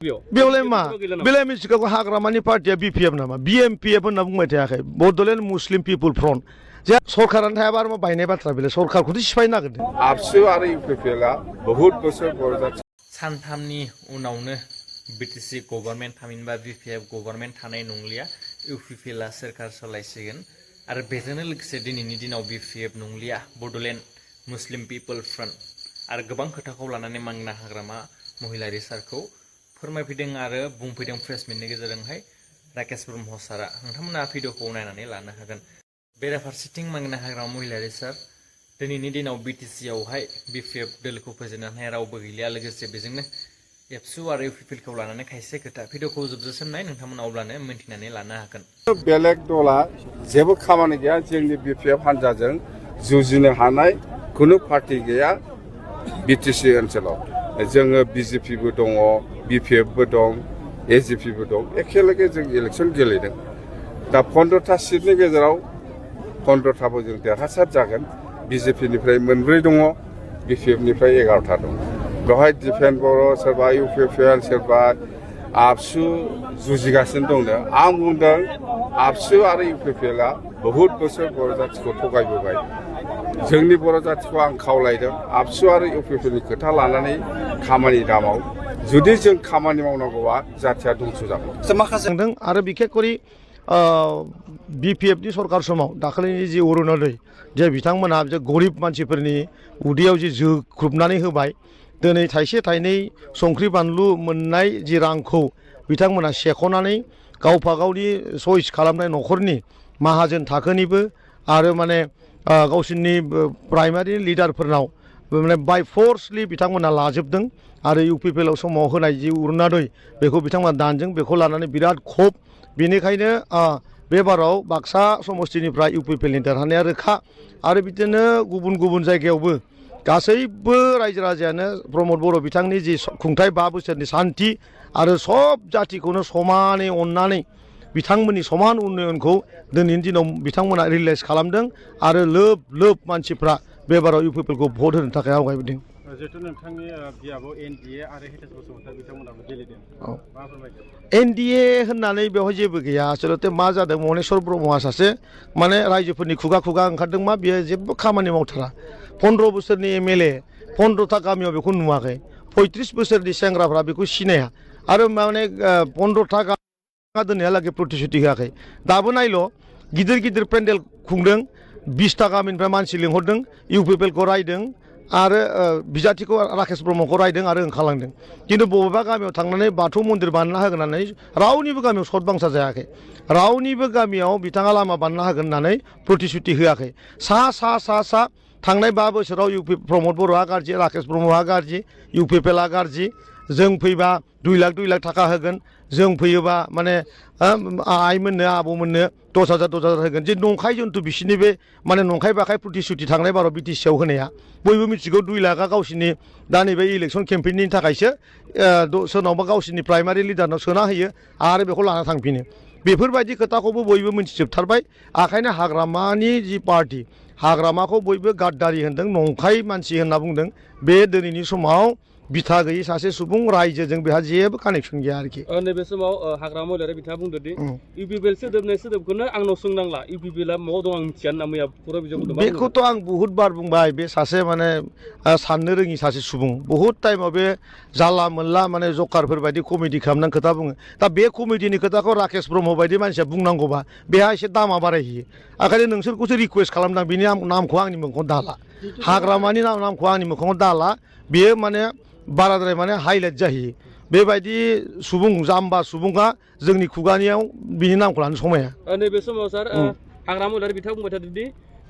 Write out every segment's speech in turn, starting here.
बेवलाय मा बेलाय मिथिखागौ हाग्रामानि पार्टिया बिपिएफ नामा बिएमपिएफ होनना बुंबाय थायाखै बड'लेण्ड मुस्लिम पिपुल फ्रन्ट जे सरकारानो थायाबा आरो मा बायनाय बाथ्रा बेलाय सरकारखौथ' सिफायनो नागिरदों आबसु आरो इउपिपिएलआ बहुद बोसोर बर' जाथि सानथामनि उनावनो बिटिसि गभर्नमेन्ट थामहिनबा बिपिएफ गभर्नमेन्ट थानाय नंलिया इउपिपिएलआ सोरखार सालायसिगोन आरो बेजोंनो लोगोसे दिनैनि दिनाव बिपिएफ नंलिया बड'लेण्ड मुस्लिम पिपुल फ्रन्ट आरो गोबां खोथाखौ लानानै मांगना हाग्रामा महिलारि सारखौ फोरमायफैदों आरो बुंफैदों प्रेस मिटनि गेजेरजोंहाय राकेश ब्रह्म सारा नोंथांमोना भिडिअखौ नायनानै लानो हागोन बेराफारसेथिं मांगना हाग्रामा महिलारि सार दिनैनि दिनाव बिटिसिआवहाय बिपिएफ दोलोखौ फोजेननो हानाय रावबो गैलिया लोगोसे बेजोंनो एबसु आरो इउपिपिएलखौ लानानै खायसे खोथा भिडिअखौ जोबजासिम नाय नोंथांमोना अब्लानो मिन्थिनानै लानो हागोन बेलेग दला जेबो खामानि गैया जोंनि बिपिएफ हान्जाजों जुजिनो हानाय खुनु पार्टी गैया बिटिसि ओनसोलाव जोङो बिजेपिबो दङ बिपिएफबो दं एजिपिबो दं एखेलगे जों इलेक्सन गेलेदों दा 15टा सिटनि गेजेराव 15टाबो जों देरहासार जागोन बिजेपिनिफ्राय मोनब्रै दङ बिपिएफनिफ्राय 11टा दं बेवहाय डिफेन बर' सोरबा इउपिपिएल सोरबा आबसु जुजिगासिनो दंनो आं बुंदों आबसु आरो इउपिपिएलआ बहुद बोसोर बर' जाथिखौ थगायबोबाय जोंनि बर' जाथिखौ आं खावलायदों आबसु आरो इउपिपिएलनि खोथा लानानै खामानि दामाव जुदि जों खामानि मावनांगौबा जाथिया दंस' जागोन माखासे आरो बिखेख करि बिपिएफनि सरकार समाव दाखालिनि जि अरुणोदय जे बिथांमोनहा जे गरिब मानसिफोरनि उदैयाव जि जोख्रुबनानै होबाय दिनै थाइसे थाइनै संख्रि बानलु मोननाय जि रांखौ बिथांमोना सेख'नानै गावफा गावनि चइस खालामनाय न'खरनि माहाजोन थाखोनिबो आरो माने गावसोरनि प्राइमारि लिडारफोरनाव माने बाय फर्सलि बिथांमोना लाजोबदों आरो इउपिपिएल समाव होनाय जि अरुणोदय बेखौ बिथांमोना दानदों बेखौ लानानै बिराद खब बेनिखायनो बे बाराव बाक्सा समस्तिनिफ्राय इउपिपिएलनि देरहानाया रोखा आरो बिदिनो गुबुन गुबुन जायगायावबो गासैबो रायजो राजायानो प्रमद बर' बिथांनि जि खुंथाय 5 बोसोरनि सान्थि आरो सब जातिखौनो समानै अननानै बिथांमोननि समान उन्नयनखौ दिनैनि दिनाव बिथांमोना रियेलाइज खालामदों आरो लोब लोब मानसिफ्रा बे बाराव इउपिपिएलखौ भट होनो थाखाय आवगायबोदों जिहेतु नोंथांनि बियाबाव एनडिए आरो हितेश बसुमतारी बिथांमोनाबो गेलेदों मा फोरमायदों एनडिए होननानै बेवहाय जेबो गैया आसलते मा जादों मनेस्वर ब्रह्मआ सासे माने रायजोफोरनि खुगा खुगा ओंखारदों मा बेयो जेबो खामानि मावथारा 15 बोसोरनि एमएलए 15टा गामियाव बेखौ नुवाखै 35 बोसोरनि सेंग्राफ्रा बेखौ सिनाया आरो माने 15टा दोनैहालागै प्रतिश्रुति होआखै दाबो नायल' गिदिर गिदिर पेन्डेल खुंदों 20टा गामिनिफ्राय मानसि लिंहरदों इउपिपिएलखौ रायदों आरो बिजाथिखौ राकेश ब्रह्मखौ रायदों आरो ओंखारलांदों खिन्थु बबेबा गामियाव थांनानै बाथौ मन्दिर बानायना होगोन होननानै रावनिबो गामियाव सतबांसा जायाखै रावनिबो गामियाव बिथाङा लामा बानायना होगोन होननानै प्रतिश्रुति होआखै सा थांनाय 5 बोसोराव प्रमद बर'आ गाज्रि राकेश ब्रह्मआ गाज्रि इउपिपिएलआ गाज्रि जों फैबा 2 लाख थाखा होगोन जों फैयोबा माने आइमोननो आबौमोननो 10,000 होगोन जे नंखाय जन्थु बिसिनि बे माने नंखाय बाखाय प्रतिश्रुति थांनाय बाराव बिटिसिआव होनाया बयबो मिथिगौ 2 लाखआ गावसिनि दा नैबे इलेक्सन केम्पेइननि थाखायसो सोरनावबा गावसिनि प्राइमारि लिडारनाव सोना होयो आरो बेखौ लाना थांफिनो बेफोरबायदि खोथाखौबो बयबो मिथिजोबथारबाय आखायनो हाग्रामानि जि पार्टी हाग्रामाखौ बयबो गाद्दारि होनदों नंखाय मानसि होनना बुंदों बे दिनैनि समाव बिथा गैयै सासे सुबुं रायजोजों बेहा जेबो कानेक्सन गैया आरोखि नैबे समाव हाग्रामा महिलारि बिथाङा बुंदों दि इउपिपिएल सोदोबखौनो आंनाव सोंनांला इउपिपिएलआ माव दं आं मिथिया होनना मैया खौरां बिजों बुंदों बेखौथ' आं बहुद बार बुंबाय बे सासे माने साननो रोङि सासे सुबुं बहुद टाइमाव बे जाला मोनला माने जकारफोर बायदि कमेडि खालामनानै खोथा बुङो दा बे कमेडिनि खोथाखौ राकेश ब्रह्म बायदि मानसिया बुंनांगौबा बेहा एसे दामा बारायहैयो ओंखायनो नोंसोरखौसो रिकुवेस्ट खालामदां बिनि नामखौ आंनि मोखाङाव दाला हाग्रामानि नामखौ आंनि मोखाङाव दाला बेयो माने बाराद्राय माने हाइलाइट जाहैयो बेबायदि सुबुं जाम्बा सुबुङा जोंनि खुगानियाव बिनि नामखौ लानो समाया नैबे समाव सार हाग्रामा महिलारि बिथाङा बुंबाय थादों दि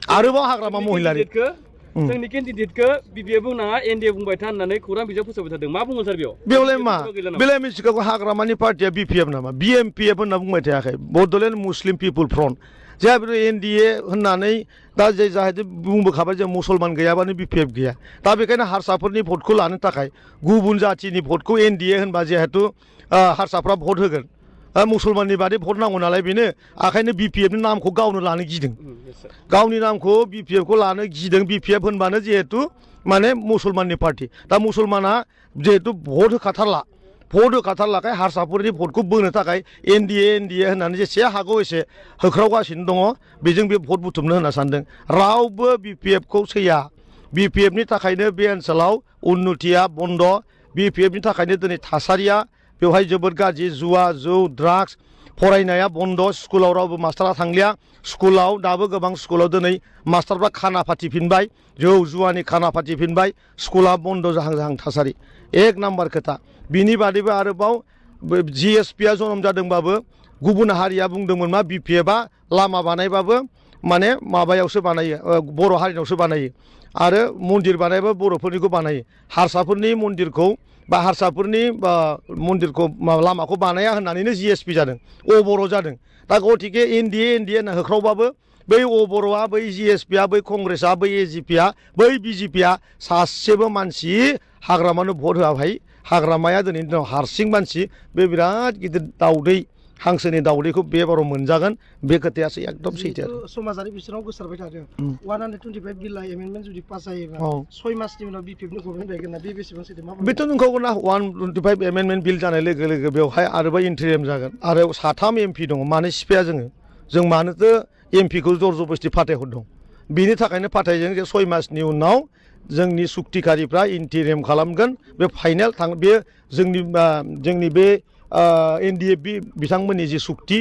आरोबाव हाग्रामा महिलारि जोंनि केन्डिडेटखौ बिपिएफ बुंनाङा एनडिए बुंबाय था होननानै खौरां बिजों फोसावबाय थादों मा बुङो सार बेवलाय मा बेलाय मिथिखागौ हाग्रामानि पार्टिया बिपिएफ नामा बिएमपिएफ होनना बुंबाय थायाखै बड'लेण्ड मुस्लिम पिपुल फ्रन्ट जे एनडिए होननानै दा जे जाहाथे बुंबोखाबाय जे मुसलमान गैयाबानो बिपिएफ गैया दा बेखायनो हारसाफोरनि भटखौ लानो थाखाय गुबुन जाथिनि भटखौ एनडिए होनबा जिहेतु हारसाफ्रा भट होगोन मुसलमाननि बादै भट नांगौ नालाय बेनो ओंखायनो बिपिएफनि नामखौ गावनो लानो गिदों गावनि नामखौ बिपिएफखौ लानो गिदों बिपिएफ होनबानो जिहेतु माने मुसलमाननि पार्टी दा मुसलमाना जिहेतु भट होखाथारला भट होखाथारलाखाय हारसाफोरनि भटखौ बोनो थाखाय एनडिए होननानै जेसे हागौ एसे होख्रावगासिनो दङ बेजों बे भट बुथुमनो होनना सानदों रावबो बिपिएफखौ सैया बिपिएफनि थाखायनो बे ओनसोलाव उन्नतिया बन्द बिपिएफनि थाखायनो दिनै थासारिया बेवहाय जोबोद गाज्रि जुवा जौ ड्राग्स फरायनाया बन्द स्कुलाव रावबो मास्टारा थांलिया स्कुलाव दाबो गोबां स्कुलाव दिनै मास्टारफ्रा खाना फाथिफिनबाय जौ जुवानि खाना फाथिफिनबाय स्कुला बन्द जाहां थासारि एक नाम्बार खोथा बिनि बादैबो आरोबाव जिएसपिआ जनम जादोंबाबो गुबुन हारिया बुंदोंमोन मा बिपिएफआ लामा बानायबाबो माने माबायावसो बानायो बर' हारिनावसो बानायो आरो मन्दिर बानायबाबो बर'फोरनिखौ बानायो हारसाफोरनि मन्दिरखौ बा हारसाफोरनि मन्दिरखौ लामाखौ बानाया होननानैनो जिएसपि जादों अबर' जादों दा गथिखे एनडिए होनना होख्रावबाबो बै अबर'आ बै जिएसपिआ बै कंग्रेसआ बै एजिपिआ बै बिजेपिआ सासेबो मानसि हाग्रामानो भट होआखै हाग्रामाया दिनैनि दिनाव हारसिं मानसि बे बिराद गिदिर दाउदै हांसोनि दाउदैखौ बे बाराव मोनजागोन बे खोथायासो एकदम सैथो समाजारि बिसोराव गोसारबाय थादों 125 बिल एमेन्डमेन्ट जुदि पास जायोबा 6 मासनि उनाव बिपिएफनि गभर्नमेन्ट फैगोन ना बे बेसेबां सैथो मा बेथ' नंखागौ ना 125 एमेन्डमेन्ट बिल जानाय लोगो लोगो बेवहाय आरोबाव इन्टारिम जागोन आरो 3 एमपि दङ मानो सिफाया जों मानोथो एमपिखौ जर जबस्ति फाथायहरदों बिनि थाखायनो फाथायजों जे 6 मासनि उनाव जोंनि सुक्तिकारिफ्रा इन्टारिम खालामगोन बे फाइनाल बे जोंनि बे एनडिए बिथांमोननि जि सुक्ति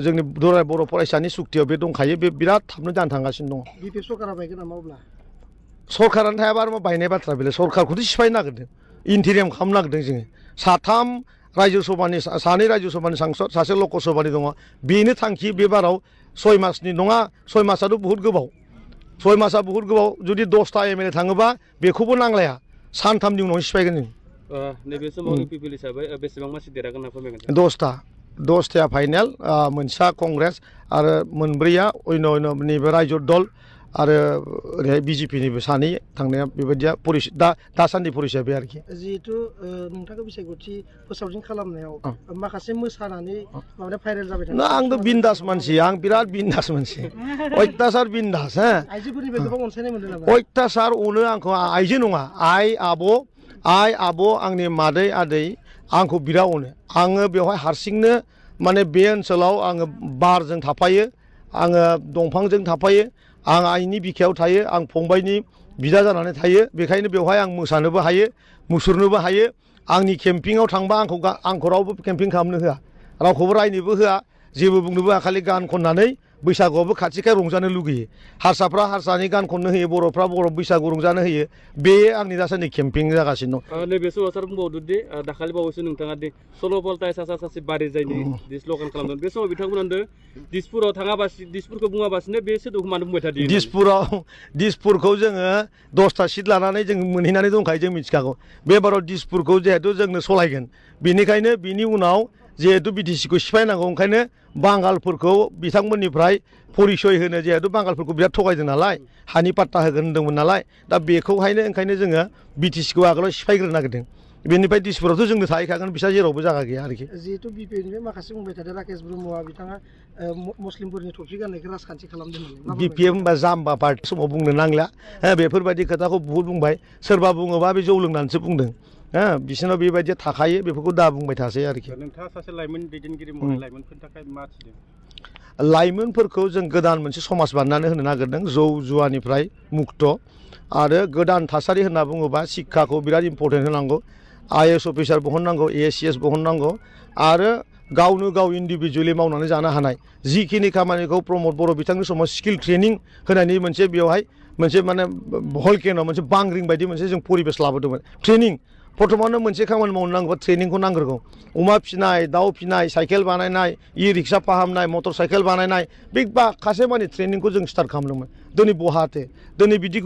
जोंनि दुलाराय बर' फरायसानि सुक्तियाव बे दंखायो बे बिराद थाबनो जानो थांगासिनो दङ बिपिएफ सरकारा बायगोन नामा अब्ला सरकारानो थायाबा आरो मा बायनाय बाथ्रा बेलाय सरकारखौथ' सिफायनो नागिरदों इन्टारिम खालामनो नागिरदों जोङो सानै रायजो सभानि सांसद सासे लकसभानि दङ बेनो थांखि बे बाराव 6 मासनि नङा 6 मासआथ' बहुत गोबाव 6 मासआ बहुत गोबाव जुदि 10टा एमएलए थाङोबा बेखौबो नांलाया सानथामनि उनाव सिफायगोन जों नैबे समाव इउपिपिएल हिसाबै बेसेबां मानसि देरहागोन होनना फोरमायगोन 10टा फाइनाल मोनसेया कंग्रेस आरो मोनब्रैया अन्य नैबे रायजो दल आरो ओरैहाय बिजेपिनिबो सानै थांनाया बेबायदिया दासान्दि परिसया बे आरोखि जिहेतु नोंथांखौ बिसायख'थि फोसावदिं खालामनायाव माखासे मोसानानै माबाया भाइरेल जाबाय थादों आंथ' बिन्दास मानसि आं बिराद बिन्दास मानसि अयथासार बिन्दास हो आइजोफोरनिफ्राय गोबां अनसायनाय मोनदों नामा अयथासार अनो आंखौ आइजो नङा आइ आब' आंनि मादै आदै आंखौ बिराद अनो आङो बेवहाय हारसिंनो माने बे ओनसोलाव आङो बारजों थाफायो आङो दंफांजों थाफायो आं आइनि बिखायाव थायो आं फंबायनि बिदा जानानै थायो बेखायनो बेवहाय आं मोसानोबो हायो मुसुरनोबो हायो आंनि केम्पिंआव थांबा आंखौ रावबो केम्पिं खालामनो होआ रावखौबो रायनोबो होआ जेबो बुंनोबो होआ खालि गान खननानै बैसागुआवबो खाथिखाय रंजानो लुगैयो हारसाफ्रा हारसानि गान खननो होयो बर'फ्रा बर' बैसागु रंजानो होयो बे आंनि दासान्दि केम्पिं जागासिनो दं नैबे समाव सार बुंबावदो दि दाखालि बावैसो नोंथाङा दि सल'पलटाय सासे बारि जायनि स्ल'गान खालामदों बे समाव बिथांमोना होनदों दिसपुराव थाङाबासिनो दिसपुरखौ बुङाबासिनो बे सोदोबखौ मानो बुंबाय थादों दिसपुरखौ जोङो 10टा सिट लानानै जों मोनहैनानै दंखायो जों मिथिखागौ बे बाराव दिसपुरखौ जिहेथु जोंनो सलायगोन बेनिखायनो बिनि उनाव जिहेतु बिटिसिखौ सिफायनांगौ ओंखायनो बांगालफोरखौ बिथांमोननिफ्राय परिचय होनो जिहेतु बांगालफोरखौ बिराद थगायदों नालाय हानि पाट्टा होगोन होनदोंमोन नालाय दा बेखौहायनो ओंखायनो जोङो बिटिसिखौ आगोलाव सिफायग्रोनो नागिरदों बेनिफ्राय दिसपुरावथ' जोंनो थाहैखागोन बिसा जेरावबो जायगा गैया आरोखि जिहेतु बिपिएफनिफ्राय माखासे बुंबाय थादों राकेश ब्रह्मआ बिथाङा मुस्लिमफोरनि टफि गाननायखौ राजखान्थि खालामदों होननानै बिपिएफ होनबा जाम्बा पार्टि समाव बुंनो नांला बेफोरबायदि खोथाखौ बुहुद बुंबाय सोरबा बुङोबा बे जौ लोंनानैसो बुंदों बिसोरनाव बेबायदि थाखायो बेफोरखौ दा बुंबाय थासै आरोखि नोंथाङा सासे लाइमोन दैदेनगिरि महरै लाइमोनफोरनि थाखाय मा थिदों लाइमोनफोरखौ जों गोदान मोनसे समाज बानायनानै होनो नागिरदों जौ जुवानिफ्राय मुक्त आरो गोदान थासारि होनना बुङोबा शिक्षाखौ बिराद इम्पर्टेन्ट होनांगौ आइएएस अफिसार बहननांगौ एएससिएस बहननांगौ आरो गावनो गाव इन्डिभिजुवेलि मावनानै जानो हानाय जिखिनि खामानिखौ प्रमद बर' बिथांनि समाव स्किल ट्रेनिं होनायनि मोनसे बेवहाय मोनसे माने हलकेनाव मोनसे बांग्रिं बायदि मोनसे जों परिबेस लाबोदोंमोन ट्रेनिं प्रथमावनो मोनसे खामानि मावनो नांगौबा ट्रेनिंखौ नांग्रोगौ अमा फिसिनाय दाउ फिसिनाय साइकेल बानायनाय इ रिक्सा फाहामनाय मटर साइकेल बानायनाय बे माखासे माने ट्रेनिंखौ जों स्टार्ट खालामदोंमोन दिनै बहाथो दिनै बिदि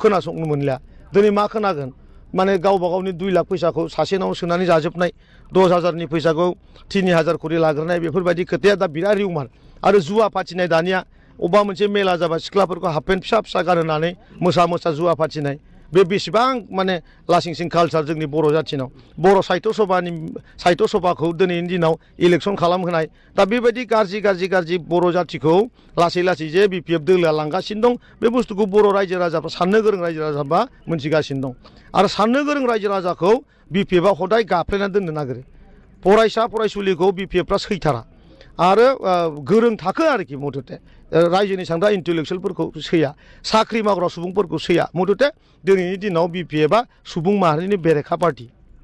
खोनासंनो मोनलिया दिनै मा खोनागोन माने गावबा गावनि 2 लाख फैसाखौ सासेनाव सोनानै जाजोबनाय 10,000नि फैसाखौ 3,000 खरि लाग्रोनाय बेफोरबायदि खोथाया दा बिराद रिउमार आरो जुवा फाथिनाय दानिया अबेबा मोनसे मेला जाबा सिख्लाफोरखौ हाफ पेन्ट फिसा फिसा गानहोनानै मोसा जुवा फाथिनाय बे बेसेबां माने लासिंसिं कालचार जोंनि बर' जाथिनाव बर' साहित्य सभाखौ दिनैनि दिनाव इलेक्सन खालामहोनाय दा बेबायदि गाज्रि बर' जाथिखौ लासै लासै जे बिपिएफ दोलोआ लांगासिनो दं बे बुस्थुखौ बर' रायजो राजाफ्रा साननो गोरों रायजो राजाफ्रा मोनथिगासिनो दं आरो साननो गोरों रायजो राजाखौ बिपिएफआ हदाय गाफ्लेनानै दोननो नागिरो फरायसा फरायसुलिखौ बिपिएफफ्रा सैथारा आरो गोरों थाखो आरोखि मथथे रायजोनि सांग्रा इन्टेलेक्सुयेलफोरखौ सैया साख्रि मावग्रा सुबुंफोरखौ सैया मथथे दिनैनि दिनाव बिपिएफआ सुबुं माहारिनि बेरेखा पार्टि